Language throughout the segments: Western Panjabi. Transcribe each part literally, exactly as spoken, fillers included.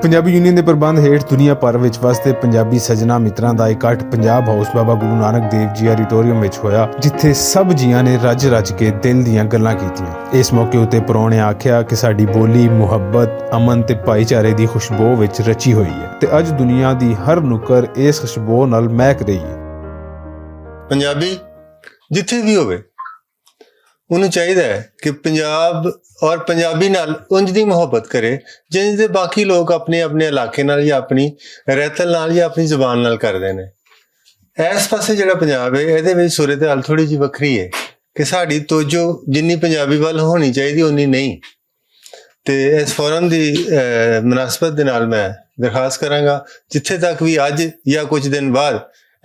پنجابی یونین دے پربند ہیٹھ دنیا پار وچ واسطے پنجابی سجنا متراں دا اکٹھ پنجاب ہاؤس بابا گرو نانک دیو جی آڈیٹوریم وچ ہویا، جتھے سب جیاں نے رج رج کے دل دیاں گلاں کیتیاں۔ اس موقع اتے پرونے آکھیا کہ ساڈی بولی محبت، امن تے بھائی چارے دی خوشبو وچ رچی ہوئی ہے تے اج دنیا دی ہر نکر اس خوشبو نال مہک رہی ہے۔ پنجابی جتھے وی ہووے، انہوں چاہیدا ہے کہ پنجاب اور پنجابی نال انج دی محبت کرے، جنج دے باقی لوگ اپنے اپنے علاقے نال یا اپنی رہتل نال یا اپنی زبان نال کردے نے۔ ایس پاسے جڑا پنجاب ہے، ایہدے وچ صورتحال تھوڑی جی وکھری ہے کہ ساڈی توجہ جنی پنجابی ول ہونی چاہیدی، انی نہیں۔ تے اس فورم دی مناسبت دے نال میں درخواست کراں گا، جتھے تک وی اج یا کچھ دن بعد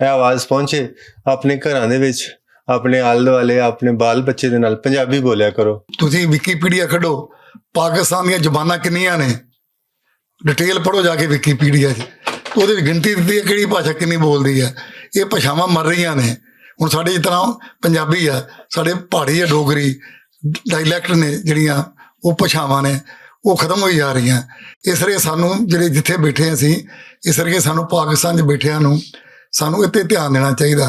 اے آواز پہنچے، اپنے گھراں دے وچ، اپنے آل دوالے، اپنے بال بچے دے نال پنجابی بولیا کرو۔ تسی وکیپیڈیا کھڈو، پاکستان دیاں زباناں کنیاں نے؟ ڈیٹیل پڑھو جا کے وکیپیڈیا چ، اوہدے وچ گنتی دتی ہے کہڑی بھاشا کنی بولدی ہے۔ ایہہ بھاشاواں مر رہیاں نے۔ ہن ساڈے جتنا پنجابی ہے، ساڈے پہاڑی ہے ڈوگری، ڈائلیکٹ نے جڑیاں، او بھاشاواں نے، او ختم ہوئی جا رہیاں۔ اس لیے سانوں جڑے جتھے بیٹھے اسی، اس لیے سانوں پاکستان چ بیٹھیاں نوں سانوں اتھے دھیان دینا چاہیدا۔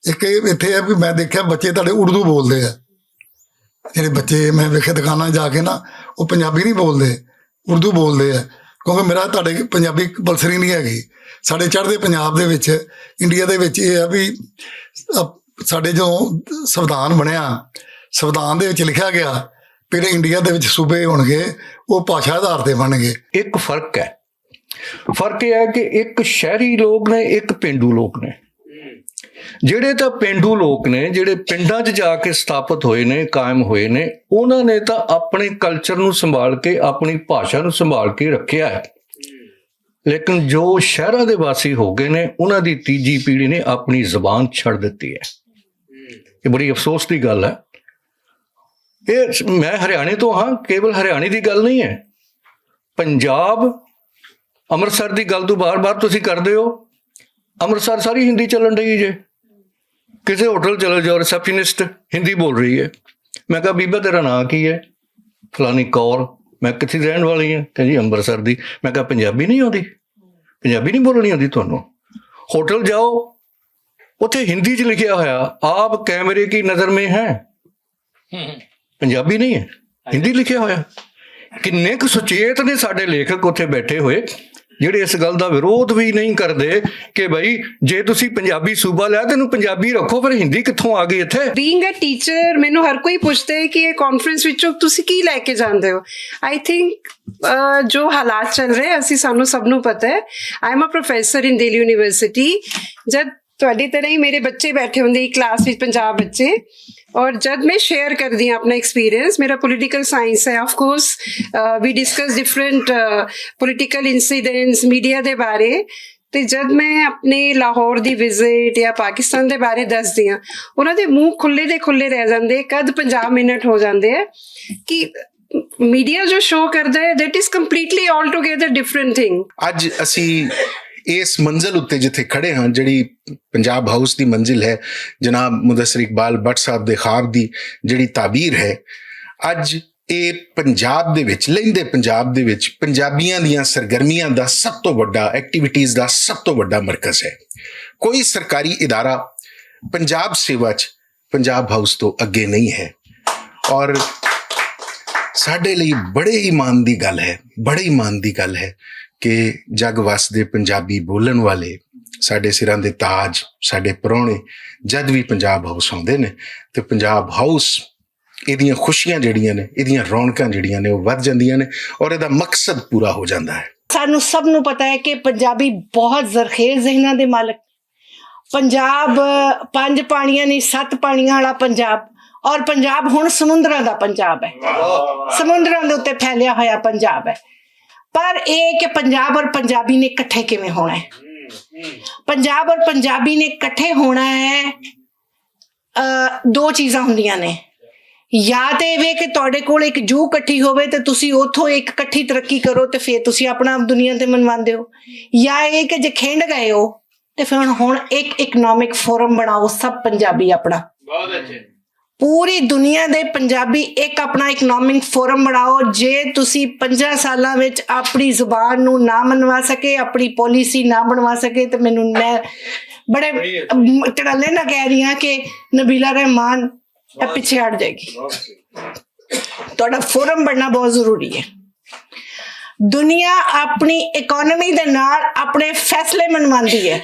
ایک ایہہ اتھے ہے بھی میں دیکھیا بچے تہاڈے اردو بولدے آ۔ جڑے بچے میں ویکھے دکاناں جا کے نا، او پنجابی نہیں بولدے، اردو بولدے آ۔ کیونکہ میرا تہاڈے پنجابی بلسری نہیں ہے گئی۔ ساڈے چڑھدے پنجاب دے وچ، انڈیا دے وچ ایہہ ہے بھی ساڈے جو سویدھان بنیا، سویدھان دے وچ لکھیا گیا، پھر انڈیا دے وچ صوبے ہون گے، او بھاشا آدھار تے بن گے۔ ایک فرق ہے، فرق ایہہ ہے کہ ایک شہری لوگ نے، ایک پینڈو لوگ نے۔ جیہڑے تاں پینڈو لوگ نے، جیہڑے پینڈاں چ جا کے ستاپت ہوئے نے، قائم ہوئے نے، انہاں نے تاں اپنے کلچر نوں سنبھال کے، اپنی بھاشا نوں سنبھال کے رکھیا ہے۔ لیکن جو شہراں دے واسی ہو گئے نے، انہاں دی تیجی پیڑھی نے اپنی زبان چھڑ دتی ہے۔ ایہہ بڑی افسوس دی گل ہے۔ ایہہ میں ہریانے توں ہاں، کیول ہریانے دی گل نہیں ہے۔ پنجاب، امرتسر دی گل توں بار بار تسی کردے ہو۔ امرتسر ساری ہندی چلن رہی جے۔ کسے ہوٹل چلے جاؤ، ریسپشنسٹ ہندی بول رہی ہے۔ میں کہا، "بیبا، تیرا ناں کی ہے؟" "فلانی کور۔" "میں کتھی رہن والی ہاں؟" کہ "جی، امرتسر دی۔" میں کہا، "پنجابی نہیں آندی؟ پنجابی نہیں بولنی آندی تانوں؟" ہوٹل جاؤ، اتھے ہندی چ لکھیا ہویا، "آپ کیمرے کی نظر میں ہیں۔" پنجابی نہیں ہے، ہندی لکھیا ہویا۔ کنے ک سچیت نے ساڈے لیکھک اتھے بیٹھے ہوئے، جڑے اس گل دا ویرودھ وی نہیں کردے کہ بھائی، جے تسی پنجابی صوبہ لیا، تینوں پنجابی رکھو، پھر ہندی کتھوں آ گئی اتھے؟ بینگ اے ٹیچر، مینوں ہر کوئی پوچھدا ہے کہ یہ کانفرنس وچوں تسی کی لے کے جاندے ہو؟ آئی تھنک جو حالات چل رہے، اسی سانوں سب نوں پتہ ہے۔ آئی ایم اے پروفیسر ان دہلی یونیورسٹی۔ جد تہاڈی طرح ہی میرے بچے بیٹھے ہوندے ہی کلاس وچ، پنجاب بچے، اور جد میں شیئر کردی ہاں اپنا ایکسپیرینس، میرا پولیٹیکل سائنس ہے، of course we discuss different political incidents, media دے بارے۔ تے جد میں اپنے لاہور دی وزٹ یا پاکستان دے بارے دسدی ہاں، انہاں دے منہ کھلے دے کھلے رہ جاندے، قد پنجاب منٹ ہو جاندے ہیں کہ میڈیا جو شو کردا ہے، that is completely altogether different thing. اج اسی اس منزل اتے جتھے کھڑے ہاں، جڑی پنجاب ہاؤس دی منزل ہے، جناب مدثر اقبال بٹ صاحب دے خواب دی جڑی تعبیر ہے، اج اے پنجاب دے وچ، لہندے پنجاب دے وچ پنجابیاں دیاں سرگرمیاں دا سب تو وڈا، ایکٹیویٹیز دا سب تو وڈا مرکز ہے۔ کوئی سرکاری ادارہ پنجاب سیوا چ پنجاب ہاؤس تو اگے نہیں ہے۔ اور ساڈے لئی بڑے ایمان دی گل ہے، بڑے ایمان دی گل ہے کہ جگ وسدے پنجابی بولن والے، ساڈے سراں دے تاج، ساڈے پرونے جد وی پنجاب ہاؤس آوندے نے تے پنجاب ہاؤس ایدیاں خوشیاں جڑیاں نے، ایدیاں رونقاں جڑیاں نے، او ودھ جاندیاں نے اور ایدا مقصد پورا ہو جاندا ہے۔ سانوں سب نوں پتہ ہے کہ پنجابی بہت زرخیز ذہناں دے مالک۔ پنجاب پنج پانیاں نہیں، ست پانیاں والا پنجاب، اور پنجاب ہن سمندراں دا پنجاب ہے۔ سمندراں دے اُتے پھیلیا ہویا پنجاب ہے۔ پر اے کہ پنجاب اور پنجابی نے اکٹھے کیویں ہونا ہے؟ پنجاب اور پنجابی نے اکٹھے ہونا ہے، دو چیزاں ہوندیاں نے۔ یا تے ایویں کہ تہاڈے کول ایک جو کٹھی ہووے تے تسی اوتھوں ایک کٹھی ترقی کرو تے فیر تسی اپنا دنیا تے منواندے ہو، یا اے کہ جے کھنڈ گئے ہو تے فیر ہن ایک اکنامک فورم بناؤ سب پنجابی اپنا۔ پوری دنیا دے پنجابی ایک اپنا اکنامک فورم بناؤ۔ جے تسی پنجاں سالاں وچ اپنی زبان نوں نہ منوا سکے، اپنی پالیسی نہ بنوا سکے، تے مینوں، میں بڑے، م، تڑلے نہ کہہ رہی ہاں کہ نبیلہ رحمان اے پچھے ہٹ جائے گی۔ تہاڈا فورم بننا بہت ضروری ہے۔ دنیا اپنی اکانومی دے نال اپنے فیصلے منواندی ہے،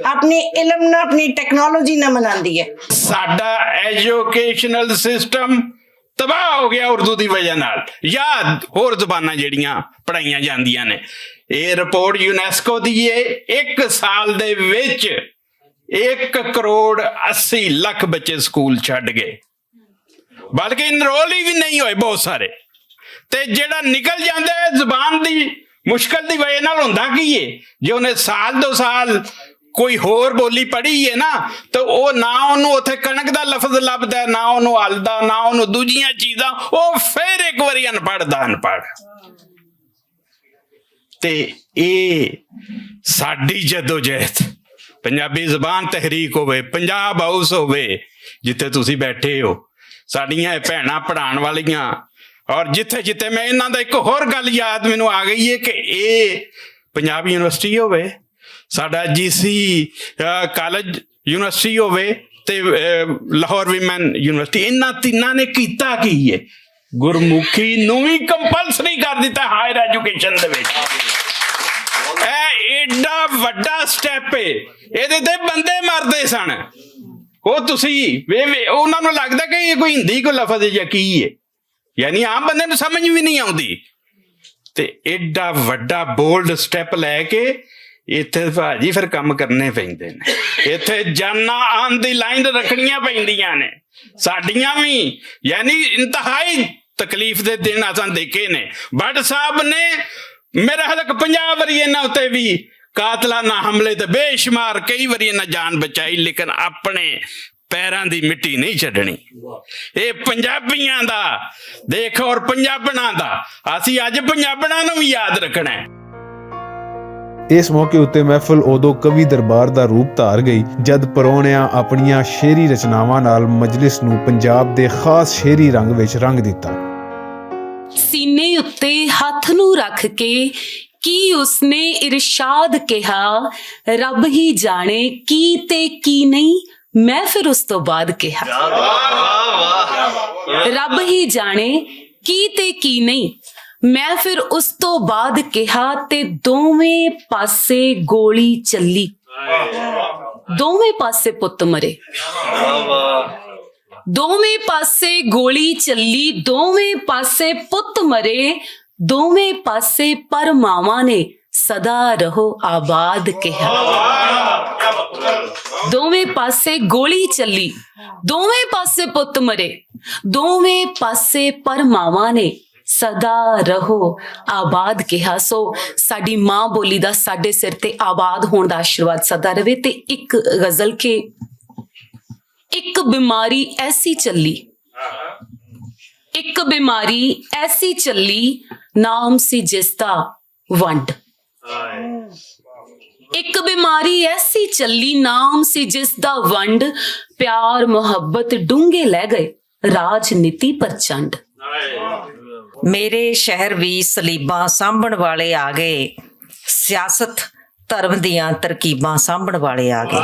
اپنی علم نہ، اپنی ٹیکنالوجی نہ مناندی ہے۔ ساڈا ایجوکیشنل سسٹم تباہ ہو گیا اردو دی وجہ نال، یا ہور زباناں جڑیاں پڑھائیاں جاندیاں نے۔ اے رپورٹ یونیسکو دی ہے، ایک سال دے وچ ایک کروڑ اسی لکھ بچے سکول چھڈ گئے، بلکہ انرول ہی بھی نہیں ہوئے بہت سارے۔ تے جڑا نکل جاندا ہے زبان دی مشکل دی وجہ نال، ہوندا کی ہے؟ جے انہیں سال دو سال کوئی ہور بولی پڑھی ہے نا، تو او نہ اونوں اوتھے کنک دا لفظ لبدا، نہ اونوں ہل دا، نہ اونوں دوجیاں چیزاں، او پھر ایک واری ان پڑھ دا ان پڑھ۔ تے اے ساڈی جدوجہد، پنجابی زبان تحریک ہووے، پنجاب ہاؤس ہووے، جتھے تسی بیٹھے ہو، ساڈیاں اے بھیناں پڑھان والیاں، اور جتھے جتھے، میں انہاں دا ایک ہور گل یاد مینوں آ گئی ہے کہ اے پنجاب یونیورسٹی ہووے، ساڈا جی سی، آ، کالج یونیورسٹی ہووے، تے، آ، لاہور ویمن یونیورسٹی، انہاں تیناں نے کیتا کی ہے؟ گرمکھی نوں وی کمپلسری کر دتا ہائر ایجوکیشن دے وچ۔ اے ایڈا وڈا سٹیپ ہے، اے دے تے بندے مردے سن۔ او تسی وے، وے، انہاں نوں لگدا کہ اے کوئی ہندی کوئی لفظ ہے یا کی ہے؟ یعنی عام بندے نوں سمجھ وی نہیں آوندی۔ تے ایڈا وڈا بولڈ سٹیپ لے کے ایتھے بھاجی پھر کم کرنے پیندے نے۔ ایتھے جانا آن دی لائن رکھنیاں پیندیاں نے۔ ساڈیاں وی، یعنی، انتہائی تکلیف دے دن اساں دیکھے نے۔ بٹ صاحب نے میرا حلق پنجاب واری انہاں اتے وی قاتلانہ حملے تے بے شمار کئی واری انہاں جان بچائی، لیکن اپنے پیراں دی مٹی نہیں چھڈنی۔ اے پنجابیاں دا دیکھ اور پنجابناں دا، اسی اج پنجابناں نوں وی یاد رکھنا ہے۔ اس موقع اتے محفل ادو کوی دربار دا روپ دھار گئی، جد پروہنیاں اپنیاں شعری رچناواں نال مجلس نوں پنجاب دے خاص شعری رنگ وچ رنگ دتا۔ سینے اتے ہتھ نوں رکھ کے کی اس نے ارشاد کہا، رب ہی جانے کی تے کی نہیں۔ میں پھر اس تو بعد کہا، رب ہی جانے کی تے کی نہیں۔ میں پھر اس تو بعد کہا تے دوویں پاسے گولی چلی۔ دوویں پاسے پت مرے۔ دوویں پاسے گولی چلی، دوویں پاسے پت مرے، دوویں پاسے پر ماواں نے سدا رہو آباد کہا۔ دوویں پاسے گولی چلی، دوویں پاسے پت مرے، دوویں پاسے پر ماواں نے سدا رہو آباد کہا۔ سو ساڈی ماں بولی دا ساڈے سر تے آباد ہون دا آشیرواد سدا رہے۔ تے اک غزل کہ اک بیماری ایسی چلی، اک بیماری ایسی چلی، نام سی جس دا ونڈ۔ اک بیماری ایسی چلی، نام سی جس دا ونڈ، پیار محبت ڈونگے لے گئے، راجنیتی پرچنڈ۔ میرے شہر وی صلیباں سانبھن والے آ گئے، سیاست دھرم دیاں ترکیباں سانبھن والے آ گئے۔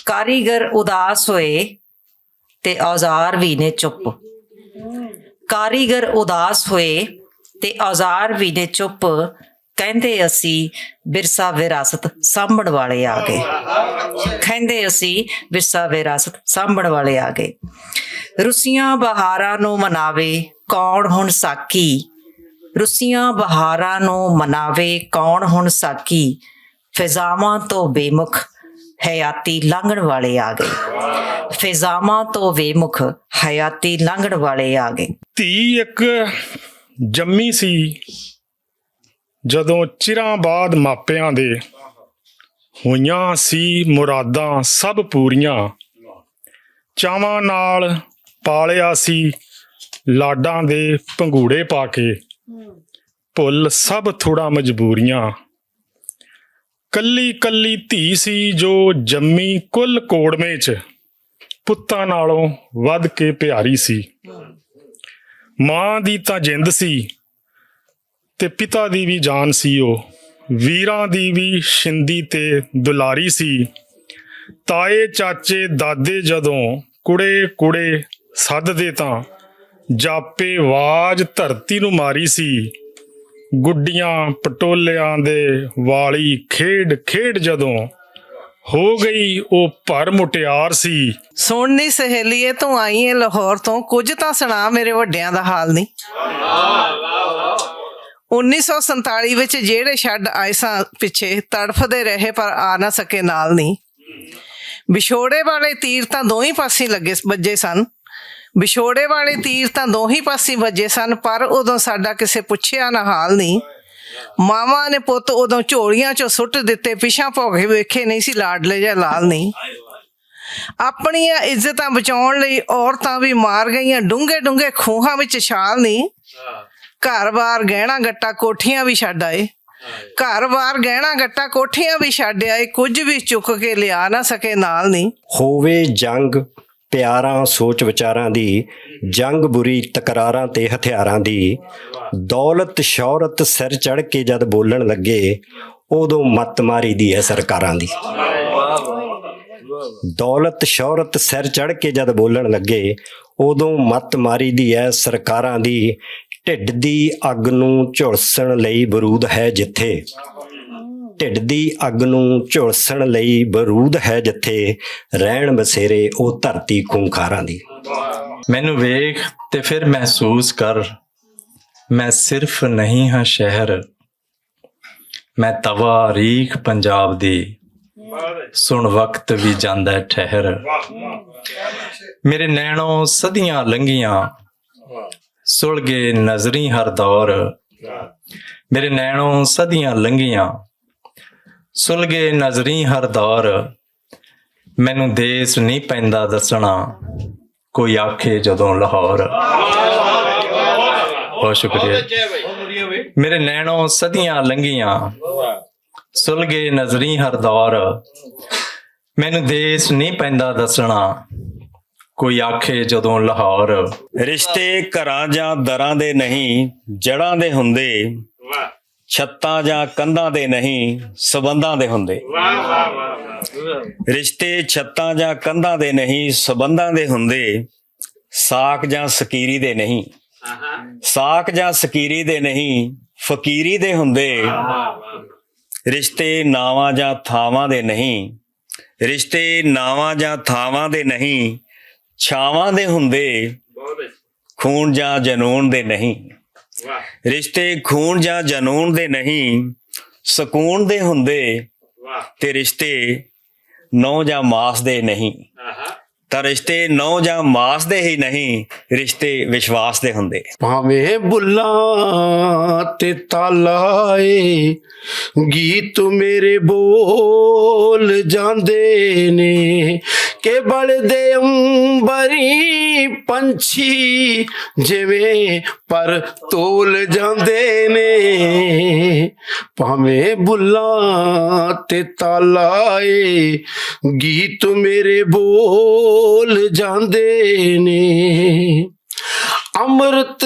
کاریگر اداس ہوئے تے اوزار وی نے چپ۔ کاریگر اداس ہوئے تے اوزار وی نے چپ۔ کہندے اسی ورثہ وراثت سانبھن والے آ گئے۔ کہندے اسی ورثہ وراثت سانبھن والے آ گئے۔ روسیاں بہاراں نوں مناوے کون ہن ساکی؟ روسیاں بہاراں نوں مناوے کون ہن ساکی؟ فضاواں تو بے مکھ حیاتی لنگھن والے آ گئے۔ فضاواں تو بے مکھ حیاتی لنگھن والے آ گئے۔ دھی اک جمی سی، جدوں چراں بعد ماپیاں دے ہوئیاں سی مراداں سب پوریاں۔ چاواں نال پالیا سی لاڈاں دے پنگوڑے پا کے، بھل سب تھوڑا مجبوریاں۔ کلی کلی دھی سی جو جمی کل کوڑمے چ، پتاں نالوں ودھ کے پیاری سی۔ ماں دی تاں جند سی تے پتا دی وی جان سی او۔ ویراں دی وی شندی تے دلاری سی۔ تائے چاچے دادے جدوں کڑے کڑے سددے تاں جاپے واج دھرتی نوں ماری سی۔ گڈیاں پٹولیاں دے والی کھیڈ کھیڈ جدوں ہو گئی او پر مٹیار سی۔ سننی سہیلیے، توں آئی اے لاہور توں، کجھ تاں سنا میرے وڈیاں دا حال نی۔ انیس سو سنتالی وچ جیہڑے شڈ آئے ساں پچھے، تڑفدے رہے پر آ نہ سکے نال نی۔ وچھوڑے والے تیر تاں دوہی پاسیں لگے بجے سن۔ وچھوڑے والے تیر تاں دوہی پاسیں بجے سن، پر ادوں ساڈا کسے پچھیا نہ حال نی۔ ماواں نے پت ادوں جھولیاں چوں سٹ دتے، پچھاں پوگے ویکھے نہیں سی لاڈلے جا لال نی۔ اپنیاں عزتاں بچاؤن لئی عورتاں وی مار گئیاں ڈونگے ڈونگے کھوہاں وچ چھال نی۔ گھر بار گہنا گٹا کوٹھیاں وی چھڈ آئے۔ گھر بار گہنا گٹا کوٹھیاں وی چھڈ آئے، کجھ وی چک کے لیا نہ سکے نال نی۔ ہووے جنگ پیاراں سوچ وچاراں دی، جنگ بری تکراراں تے ہتھیاراں دی۔ دولت شہرت سر چڑھ کے جد بولن لگے، اودوں مت ماری دی ہے سرکاراں دی۔ دولت شہرت سر چڑھ کے جد بولن لگے، اودوں مت ماری دی ہے سرکاراں دی۔ ڈھڈ دی اگ نوں جھلسن لئی برود ہے جتھے، ڈھڈ دی اگ نوں جھلسن لئی برود ہے جتھے، رہن بسیرے او دھرتی خونخاراں دی۔ مینوں ویکھ تے پھر محسوس کر، میں صرف نہیں ہاں شہر، میں تواریخ پنجاب دی، سن وقت وی جاندا ہے ٹھہر۔ میرے نینوں صدیاں لنگھیاں، سلگے نظری ہر دور۔ میرے نینوں صدیاں لنگھیاں، سلگے نظری ہر دور۔ مینوں دیس نہیں پیندا دسنا، کوئی آکھے جدوں لاہور۔ بہت شکریہ۔ میرے نینوں صدیاں لنگھیاں، سلگے نظری ہر دور۔ مینوں دیس نہیں پیندا دسنا، کوئی آکھے جدوں لاہور۔ رشتے گھراں جاں دراں دے نہیں، جڑاں دے ہوندے۔ چھتاں جاں کندھاں دے نہیں، سبندھاں دے ہوندے۔ رشتے چھتاں جاں کندھاں دے نہیں، سبندھاں دے ہوندے۔ ساک جاں سکیری دے نہیں، ساک جاں سکیری دے نہیں، فقیری دے ہوندے۔ رشتے ناواں جاں تھاواں دے نہیں، رشتے ناواں جاں تھاواں دے نہیں، چھاواں دے ہوندے۔ خون جاں جنون دے نہیں، رشتے خون جاں جنون دے نہیں، سکون دے ہوندے۔ تے رشتے نو جاں ماس دے نہیں، تاں رشتے نو جاں ماس دے ہی نہیں، رشتے وشواس دے ہوندے۔ بھاویں بلاں تے تالا اے، گیت میرے بول جاندے نے، کہ بلدے امبری پنچھی جویں پر تول جاندے نے۔ بھاویں بلاں تے تالا اے، گیت میرے بول جاندے نے۔ امرت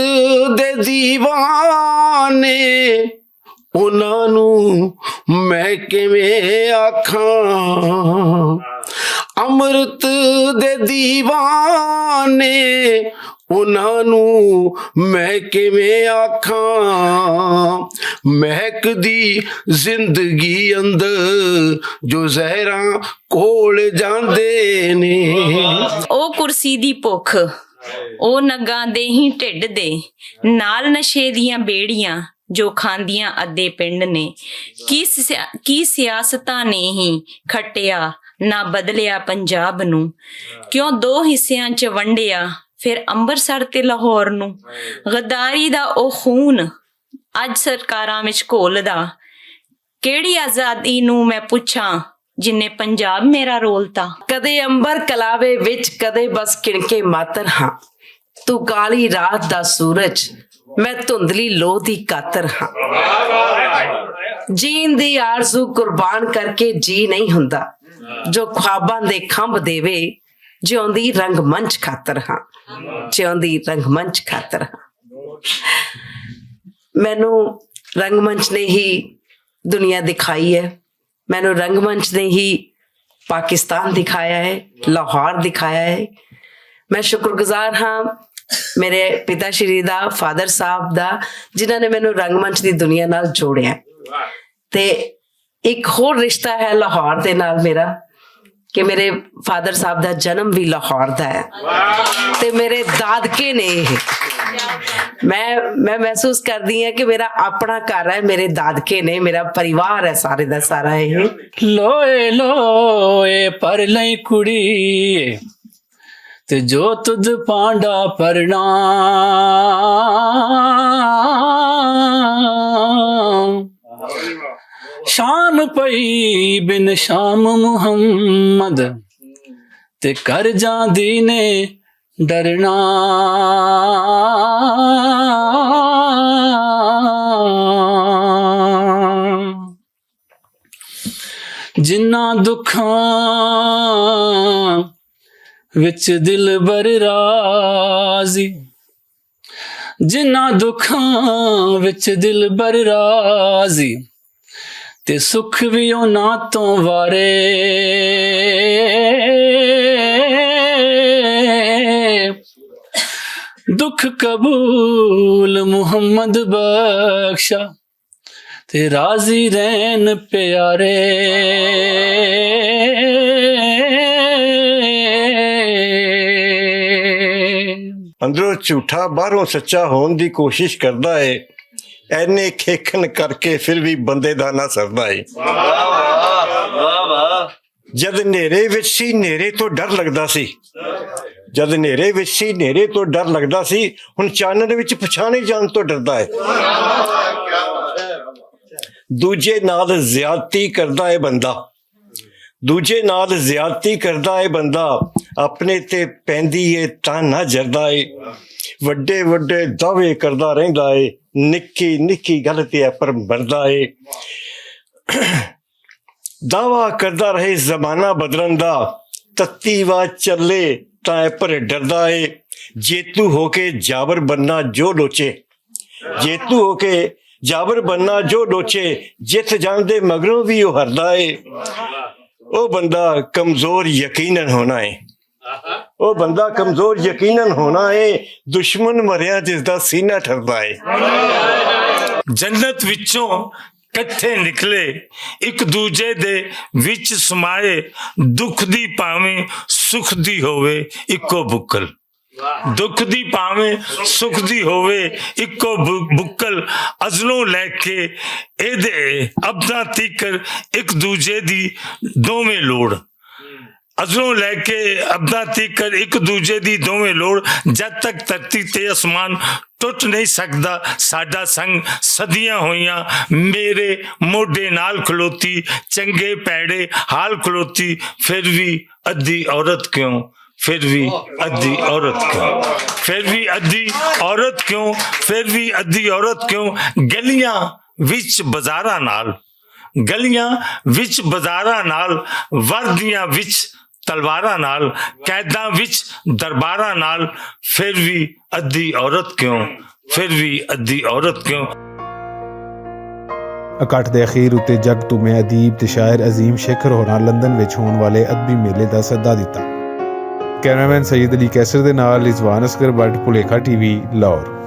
دے دیوانے، انہاں نوں میں کیویں آکھاں؟ امرت دے دیوانے، انہاں نوں میں کیویں آکھاں؟ مہک دی زندگی اندر جو زہراں کول جاندے نے۔ او کرسی دی بھکھ، او نگاں دے ہی ڈھڈ دے، نال نشے دیاں بیڑیاں جو کھاندیاں ادھے پنڈ نے۔ کی سیا-، کی سیاستاں نے ہی کھٹیا نہ بدلیا پنجاب نوں؟ کیوں دو حصیاں چ ونڈیا پھر امبرسر تے لاہور نوں؟ غداری دا او خون اج سرکاراں وچ گھولدا، کیڑی آزادی نوں میں پچھاں، جن نے پنجاب میرا رول تا؟ کدے امبر کلاوے وچ، کدے بس کݨکے ماتر ہاں۔ تو کالی رات دا سورج، میں دھندلی لو دی کاتر ہاں۔ جین دی آرزو قربان کر کے جی نہیں ہوندا، جو خواباں دے کھمب دیوے، جیوندی رنگ منچ خاطر ہاں، جیوندی رنگ منچ خاطر ہاں۔ مینوں رنگ منچ نے ہی دنیا دکھائی ہے، مینوں رنگ منچ نے ہی پاکستان دکھایا ہے، لاہور دکھایا ہے۔ میں شکر گزار ہاں میرے پتا شری دا، فادر صاحب دا، جنہاں نے مینوں رنگ منچ دی دنیا نال جوڑیا ہے۔ تے ایک ہور رشتہ ہے لاہور دے نال میرا، کہ میرے فادر صاحب دا جنم بھی لاہور دا ہے۔ تے میرے دادکے نے، میں میں محسوس کردی ہاں کہ میرا اپنا گھر ہے، میرے دادکے نے، میرا پریوار ہے سارے دا سارا۔ یہ لوئے لوئے پر لئی کڑی، تے جو تد پانڈا پرنا، شام پئی بن شام محمد، تے کر جاندی نے ڈرنا۔ جنہاں دکھاں وچ دلبر راضی، جنہاں دکھاں وچ دلبر راضی، تے سکھ وی انہاں توں وارے۔ دکھ قبول محمد بخشا، تے راضی رہن پیارے۔ اندروں جھوٹا، باہروں سچا ہون دی کوشش کردا ہے۔ اینے کھیکھن کر کے پھر بھی بندے دا نہ سردا ہے۔ جد نیرے وچ سی، نیرے تو ڈر لگدا سی۔ جد نیرے وچ سی، نیرے تو ڈر لگدا سی۔ ہن چانن وچ پچھانے جان تو ڈردا ہے۔ دوجے نال زیادتی کردا ہے بندہ۔ دوجے نال زیادتی کردا ہے بندہ، اپنے تے پیندی ہے تاں نہ جردا ہے۔ وڈے وڈے دعوے کردا رہندا ہے، نکی نکی گل تے ہے پر مردا ہے۔ دعویٰ کردا رہے زمانہ بدلن دا، تتی وا چلے تاں ہے پر ڈردا ہے۔ جیتو ہو کے جابر بننا جو لوچے، جیتو ہو کے جابر بننا جو لوچے، جت جان دے مگروں بھی او ہردا ہے۔ او بندہ کمزور یقیناً ہونا ہے۔ او بندہ کمزور یقیناً ہونا ہے، دشمن مریا جس دا سینہ ٹھردا ہے۔ جنت وچوں کٹھے نکلے، اک دوجے دے وچ سمائے، دکھ دی پاویں سکھ دی ہووے اکو بکل۔ دکھ دی پاویں سکھ دی ہووے اکو بکل، ازلوں لے کے اے دے ابداں تیکر اک دوجے دی دوویں لوڑ۔ ازلوں لے کے ابداں تیکر اک دوجے دی دوویں لوڑ۔ جد تک دھرتی تے اسمان ٹوٹ نہیں سکدا ساڈا سنگ، صدیاں ہوئیاں میرے موڈے نال کھلوتی، چنگے پیڑے حال کھلوتی، پھر وی ادھی عورت کیوں؟ پھر وی ادھی عورت کیوں؟ پھر وی ادھی عورت کیوں؟ پھر وی ادھی عورت کیوں؟ گلیاں وچ بازاراں نال، گلیاں وچ بازاراں نال، وردیاں وچ تلواراں نال، قیداں وچ درباراں نال، پھر وی ادھی عورت کیوں؟ پھر وی ادھی عورت کیوں؟ اکٹھ دے اخیر اتے جگ تو میں ادیب تے شاعر عظیم شیخر ہوراں لندن وچ ہون والے ادبی میلے دا سدا دتا۔ کیمرامین سید علی قیصر دے نال رضوان اصغر بٹ، پولیکھا ٹی وی، لاہور۔